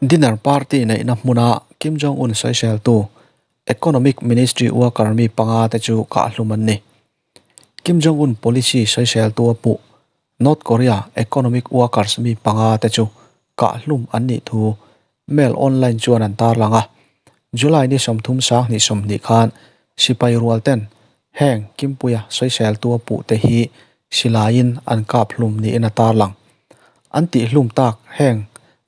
Dinner party neihna hmuna Kim Jong Un sawiseltu Economic Ministry worker mi panga te chu kahhlum an ni. Kim Jong Un policy sawiseltu a puh North Korea economic workers mi panga te chu kahhlum an nih thu Mail Online chuan an tarlang a. July ni 30 sanghnih 20 khan sipai rual ten heng Kimpuia sawiseltu a puh te hi silaiin an kap hlum niin a tarlang. An tihhlum tak heng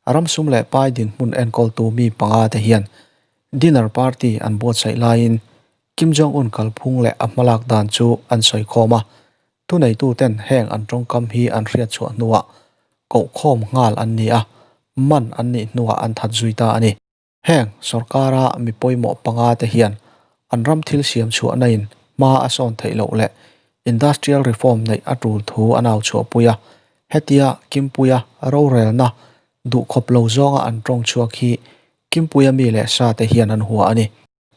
ram sum leh pai dinhmun enkawltu mi panga te hian dinner party an buatsaih laiin Kim Jong-un kalphung leh a hmalak dan chu an sawi khawm a. Thuneitu ten heng an tawngkam hi an hriat chhuah hnuah koh khawm nghal an ni a, man an nih hnuah an that zui ta a ni. Heng sorkara mi pawimawh panga te hian an ram thil siam chhuahna in hma a sawn theih loh leh industrial reform neih a tul thu a nau chhuahpui a. Hetia Kimpuia rorelna duhkhawp lo zawnga an tawng chhuak hi Kimpuia mi leh sa te hian an hua a ni.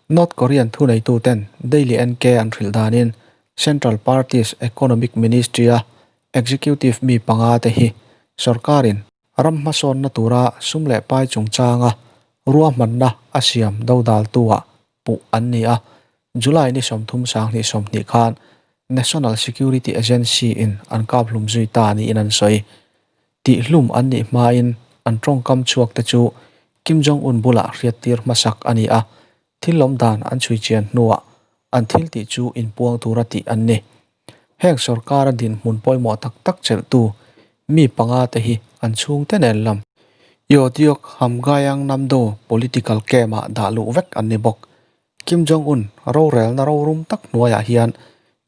North Korean thuneituten Daily NK an hrilh danin Central Party's Economic Ministry-a executive mi panga te hi sorkarin ram hmasawnna tura sum leh pai chungchanga ruahmanna a siam dodaltu-ah puh an ni a. July ni 30 sanghnih 20 khan National Security Agency-in an kaphlum zui ta niin an sawi. Tihhlum an nih hmain an tawngkam chhuak te chu Kim Jong-un bulah hriattir hmasak a ni a, thil lawm dan an chhui chian hnuah an thil tih chu inpuang tura tih an ni. Heng sorkara dinhmun pawimawh tak tak chelhtu mi panga te hi an chhungte nen lam Yeodyeok Hamgyang Namdo political camp-ah dah luh vek an ni bawk. Kim Jong-un rorelna rorum tak hnuaiah hian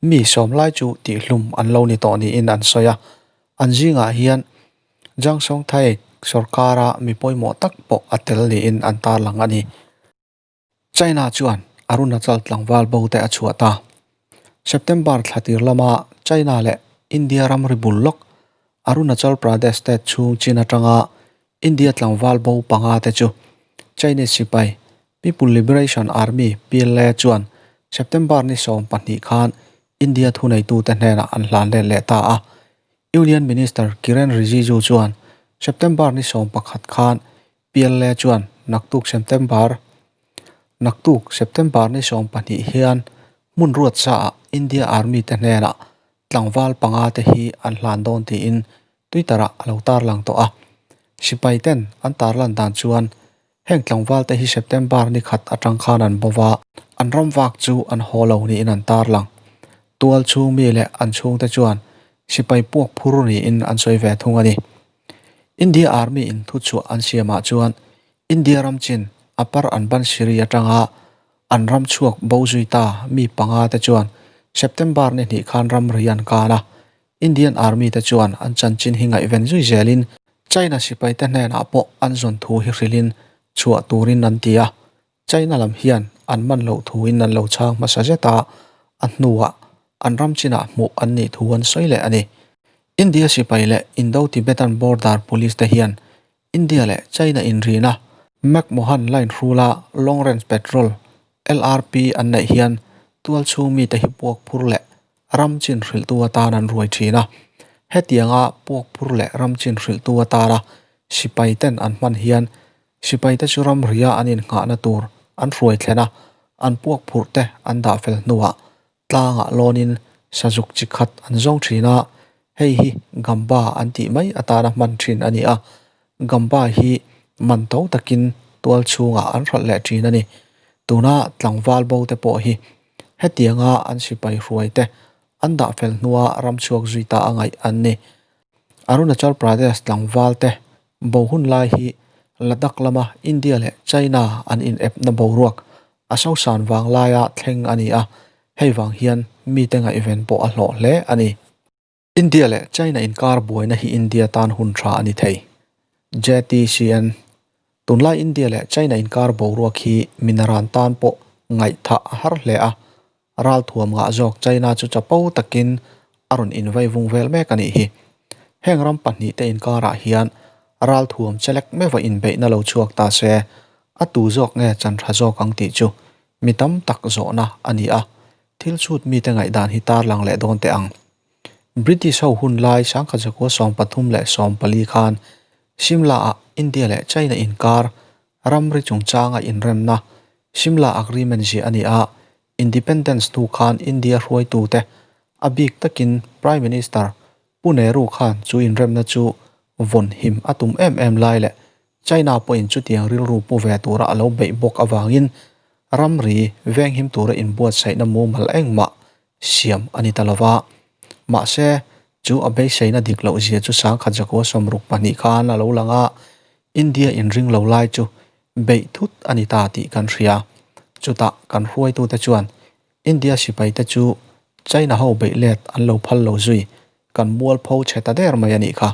mi sawm lai chu tihhlum an lo ni tawh niin an sawi a, an zingah hian Jang Song Thaek sorkara mi pawimawh tak pawh a tel niin an tarlang a ni. China chuan Arunachal tlangval bo te a chhuah ta. September thla tir lama China leh India ramri bul lawk Arunachal Pradesh state chhung chin atanga India tlangval bo panga te chu Chinese sipai People Liberation Army, PLA, chuan September ni 12 khan India thuneitute hnenah an hlan let leh ta a. Union Minister Kiren Rijiju chuan September ni 11 khan PLA chuan naktuk September naktuk September ni 12 hian hmun ruat saah India Army te hnenah tlangval panga te hi an hlan dawn tiin Twitter-ah a lo tarlang tawh a. Sipai ten an tarlan dan chuan heng tlangval te hi September ni khat atang khan an bo va, an ram vak chu an haw lo niin an tarlang. Tual chhung mi leh an chhungte chuan sipai puak phur niin an sawi ve thung a ni. India Army in thuchhuah an siamah chuan India ram chin Upper Anbansiri atanga an ram chhuak bo zui ta mi panga te chuan September ni hnih khan ramri an kan a, Indian Army te chuan an chanchin hi ngaihven zui zelin China sipai te hnenah pawh an zawn thu hi hrilhin chhuah turin an ti a, China lam hian an man loh thuin an lo chhang hmasa zet a, a hnuah an ram chinah hmuh an nih thu an sawi leh a ni. India sipai leh Indo-Tibetan Border Police te hian India leh China inrina McMahon Line hrula Long Range Patrol, LRP, an neih hian tual chhung mite hi puak phur leh ram chin hrilhtu atan an ruai thin a. Hetianga puak phur leh ram chin hrilhtu atana sipai ten an hman hian sipai te chu ram ria an innghahna tur an hruai thlen a, an puak phurh te an dah fel hnuah tlangah lawnin sazuk chi khat an zawng thin a, hei hi gamba an tih mai atana hman thin a ni a, gamba hi man to takin tual chhungah an hralh leh thin a ni. Tuna tlangval bo te pawh hi hetianga an sipai hruai te an dah fel hnua ram chhuak zui ta a ngaih an ni. Arunachal Pradesh tlangval te bo hun lai hi Ladakh lama India leh China an inepna boruak a sosan vang laia thleng a ni a, hei vang hian mite ngaihven pawh a hlawh hle a ni. India leh China inkar buaina hi India tan hun tha a ni thei. JTCN, Tunlai India leh China inkar boruak hi minaran tan pawh ngaihthah a har hle a, ralthuam ngah zawk China chu chapo takin a rawn invai vung vel mek a nih hi. Heng ram pahnih te inkarah hian ralthuam chelek meuha inbeihna lo chhuak ta se, a tu zawk nge chan tha zawk ang tih chu mi tam tak zawhna a ni a, thil chhut mite ngaihdan hi tarlang leh dawn teh ang. British ho hun lai 1934 khan Shimla-ah India leh China inkar. Ramri chungchanga inremna, Shimla Agreement ziah a ni a, Independence hnu khan India hruaitute, a bik takin Prime Minister Pu Nehru khan chu inremna chu vawn him a tum em em lai leh China pawhin chutiang rilru pu ve tura a lo beih bawk avangin ramri venghim tura inbuatsaihna mumal engmah siam a ni ta lo va. Mahse, chu a beiseina dik loh zia chu sangkhat zakua 62 khan a lo lang a, India inring lo lai chu beih thut a ni ta tih kan hria. Chutah kan hruaitute chuan India sipaite chu China ho beih let an lo phal lo zui, kan mualpho chhe ta der mai a nih kha.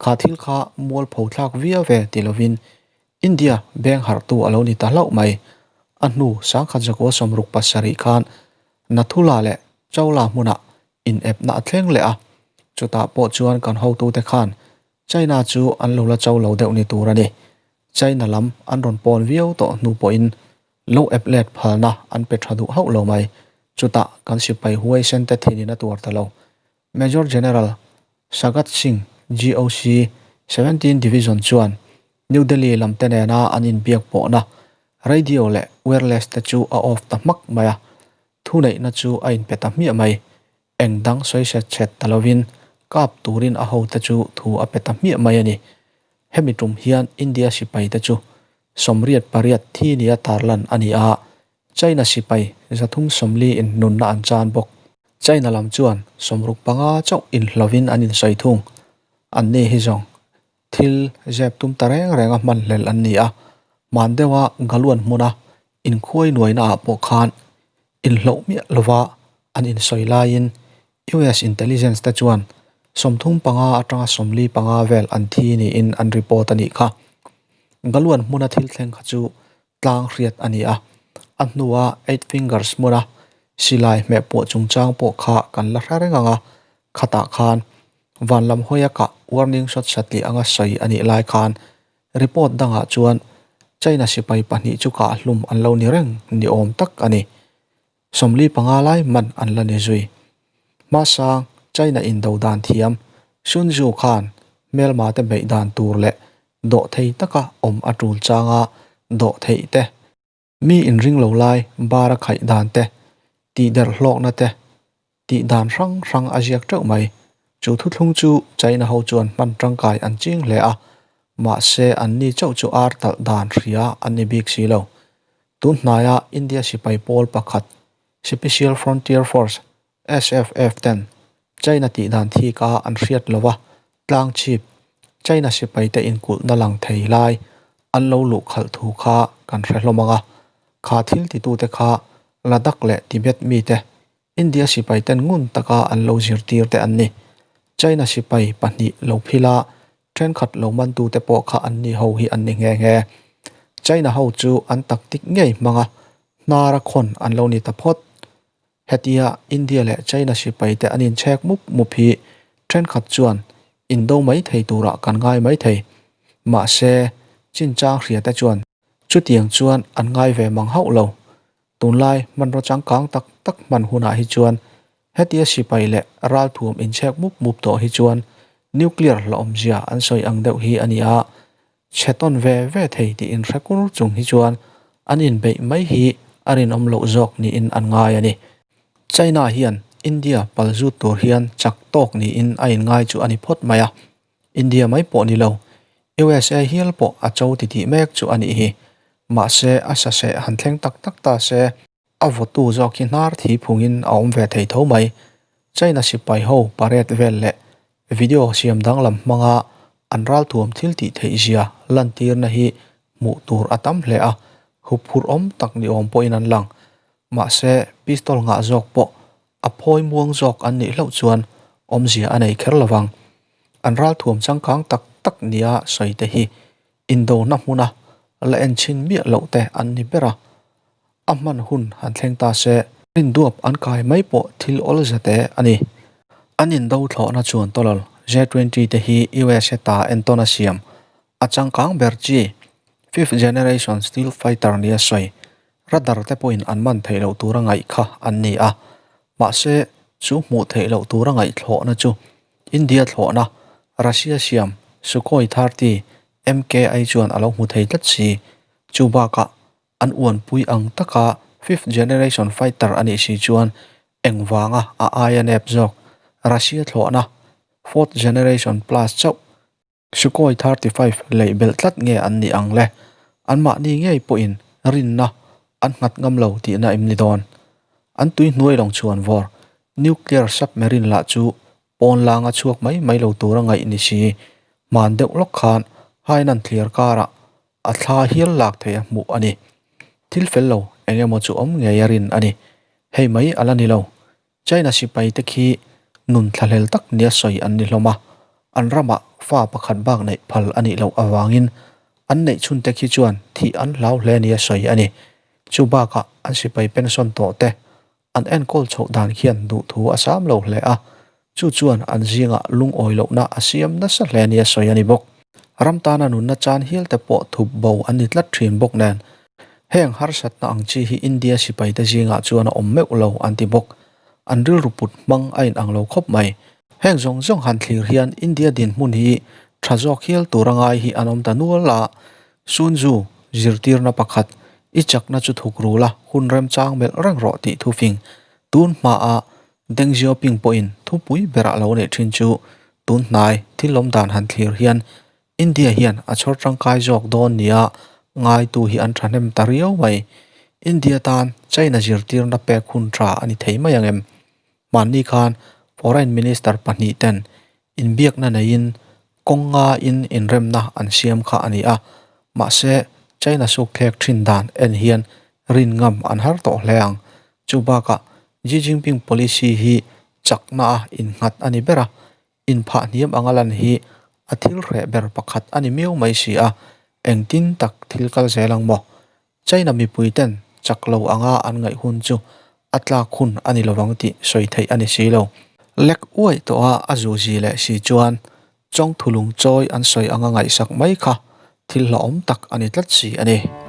Kha thil kha mualpho thlak viau ve ti lovin India beng harhtu a lo ni ta hlauh mai. A hnu 1967 khan Nathula leh Chawla hmunah inepna a thleng leh a, chutah pawh chuan kan hotute khan China chu an lo la cho lo deuh ni tur a ni. China lam an rawn pawn viau tawh hnu pawhin lo ep let phalna an pe tha duh hauh lo mai. Chutah kan sipai huaisen te thinin a tuar ta lo. Major General Sagat Singh, GOC, 17 Division chuan New Delhi lam te nena an inbiak pawhna radio leh wireless te chu a off ta hmak mai a, thuneihna chu a inpe ta hmiah mai. Eng dang sawi set set ta lovin kap turin a hote chu thu a pe ta hmiah mai a ni. Hemi tum hian India sipaite chu 88 thi nia tarlan a ni a, China sipai 340 in nunna an chan bawk. China lam chuan 65 chauh inhlovin an insawi thung. Anni hi zawng thil zep tum ta reng reng a hman hlel an ni a, hman deuha Galuan hmuna inkhuai nuaina ah pawh khan inhloh miah lova an insawi laiin US intelligence te chuan 35 atanga 45 vel an thi niin an report a nih kha. Galuan hmuna thil thleng kha chu tlang hriat a ni a, a hnua Eight Fingers hmuna silai hmeh pawh chungchang pawh kha kan la hre reng ang a, khatah khan van lam hawia kah warning shot satliah anga sawi a nih lai khan report dangah chuan China sipai pahnih chu kah hlum an lo ni reng ni awm tak a ni. 45 lai man an la ni zui. Hmasang China indo dan thiam Sun Tzu khan hmelma te beih dan tur leh dawh thei taka awm a tul changa dawh theih te, mi inring lo lai bar a khaih dan te, tih der hlawkna te, tih dan hrang hrang a ziak teuh mai. Chu thuthlung chu China ho chuan hman tangkai an ching hle a, mahse anni chauh chu ar talh dan hria an ni bik si lo. Tun hnaia India sipai pawl pakhat Special Frontier Force, SFF, ten China tih dan thik a an hriat lova tlang chhip China sipaite inkulhna lang thei lai an lo luh khalh thu kha kan hre hlawm ang a. Kha thil titute kha Ladakh leh Tibet mite India sipaiten ngun taka an lo zirtir te an ni. China sipai pahnih lo phila thenkhat lo mantute pawh kha an ni ho hi an ni nghe nghe. China ho chu an taktik ngei hmanga hnara khawn an lo ni ta phawt. Hetia India leh China sipaite an inchhek mup mup hi thenkhat chuan indo mai thei turah kan ngai mai thei. Mahse, chinchang hriate chuan chutiang chuan an ngai ve mang hauh lo. Tunlai hmanraw changkang tak tak hman hunah hi chuan hetia sipai leh ralthuam inchhek mup mup tawh hi chuan nuclear hlauhawmzia an sawi ang deuh hi a ni a, chhe tawn ve ve thei tih inhre kur chung hi chuan an inbeih mai hi a rinawm loh zawk niin an ngai a ni. China hian India palzut tur hian chak tawk niin a inngai chu a ni phawt mai a, India mai pawh ni lo, USA hial pawh a cho titih mek chu a nih hi. Mahse, a saseh han thleng tak tak ta se, a vawtu zawk hi hnar thi phungin a awm ve thei tho mai. China sipai ho parade vel leh video siam danglam hmanga an ralthuam thil tih theih zia lantirna hi hmuh tur a tam hle a, huphurh awm tak ni awm pawhin an lang. Mahse, pistol ngah zawk pawh a phawi muang zawk an nih hlauh chuan awmzia a nei kher lovang. An ralthuam changkang tak tak nia sawi te hi indona hmuna la en chhin miah loh te an ni ber a, a hman hun han thleng ta se. Rinduap an kai mai pawh thil awl zate a ni. An indo thlawhna chuan tawlal J-20 te hi USA ta entawn a siam a changkang ber chi fifth generation steel fighter nia sawi Radar te pawhin an man theih loh tura ngaih kha an ni a, mahse chu hmuh theih loh tura ngaih thlawhna chu India thlawhna Russia siam Sukhoi 30 MKI chuan a lo hmu thei tlat si. Chu bakah an uanpui ang taka fifth generation fighter a nih si chuan engvanga a aia nep zawk Russia thlawhna fourth generation plus chauh Sukhoi 35 lei belh tlat nge an nih ang le? Anmahni ngei pawhin rinna an nghat ngam lo tihna em ni dawn? An tui hnuai lawng chhuan vawr nuclear submarine lah chu pawn langa chhuak mai mai lo tura ngaih ni si. Hman deuh lawk khan Hainan thliar karah a thla hial lak theih a hmuh a ni. Thil fel lo eng emaw chu awm ngei a rin a ni. Hei mai a la ni lo. China sipai te khi nun thlahlel tak nia sawi an ni hlawm a, an ramah fa pakhat bak neih phal a nih loh avangin an neih chhun te khi chuan thih an hlau hle nia sawi a ni. Chu bakah an sipai pension tawh te an enkawl chhoh dan khian duhthu a sam lo hle a, chu chuan an zingah lungawi lohna a siam nasa hle nia sawi a ni bawk. Ram tana nunna chan hial te pawh thup bo an ni tlat thin bawk nen, heng harsatna ang chi hi India sipaite zingah chuan a awm meuh lo an ti bawk. An rilru put hmang a inang lo khawp mai. Heng zawng zawng han thlir hian India dinhmun hi tha zawk hial tur a ngai hi an awm ta nual a, Sun Tzu zirtirna pakhat, I chakna chu thuk rul a, hun remchang melh reng rawh tih thufing tun hmaa Deng Xiaoping pawhin thupui berah lo neih thin chu tun hnai thil awm dan han thlir hian India hian a chhawr tangkai zawk dawn nia ngaitu hi an thahnem ta riau mai. India tan China zirtirna pek hun tha a ni thei mai ang em? Hmanni khan Foreign Minister pahnihten inbiakna neiin kawng ngaiin inremna an siam kha a ni a, mahse China sukthlek thin dan en hian rin ngam an har tawh hle ang. Chu bakah Xi Jinping policy hi chakna a innghat a ni ber a, inphah hniam anga lan hi a thil hreh ber pakhat a ni miau mai si a, engtin tak thil kal zel ang maw? China mipui ten chak lo anga an ngaih hun chu a tlak hun a ni lovang tih sawi theih a ni si lo. Lek uaih tawha a zuzi leh si chuan Chawngthulung chawi an sawi anga ngaihsak mai kha thil hlauhawm tak a ni tlat si a ni.